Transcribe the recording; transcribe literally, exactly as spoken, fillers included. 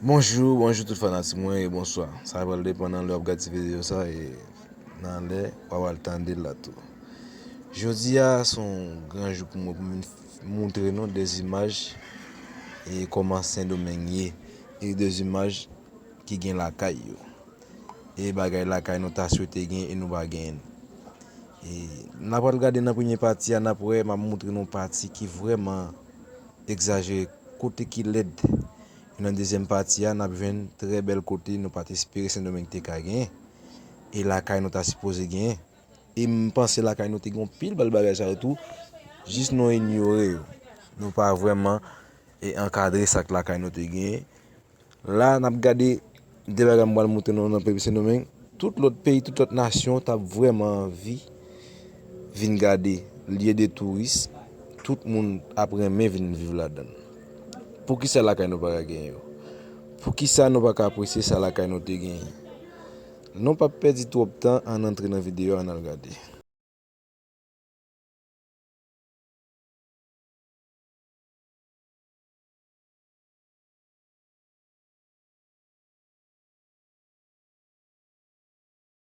Bonjou, bonjou tout fanatik mwen e bonswa. Sa pral depann nan lè w ap gade ti videyo sa e nan lè w ap al tande l la tou. Jodi a se yon gran jou pou mwen pou m vin moutre nou de zimaj e kòman Sendomeng ye e de zimaj ki gen lakay yo. E bagay lakay nou ta swete gen e nou pa genyen. E n ap al gade nan premye pati a, n ap wè m ap moutre nou pati ki vrèman egzajere, kote ki lèd. E nan dezyèm pati a, n ap jwenn trè bèl kote nou pa t espere Sendomeng te ka genyen. E lakay nou ta sipoze genyen. E m panse lakay nou te gen yon pil bèl bagay sa yo tou, jis nou inyore yo. Nou pa vrèman e ankadre sa k lakay nou te genyen. La, n ap gade de bagay m pral moutre nou nan peyi Sendomeng. Tout lòt peyi, tout lòt nasyon t ap vrèman anvi vin gade lye de touris. Tout moun ap renmen vin viv ladan l. Poukisa lakay nou pa ka genyen yo? Poukisa nou pa ka apresye sa lakay nou te genyen? Nou p ap pèdi twòp tan, ann antre nan videyo a, ann al gade.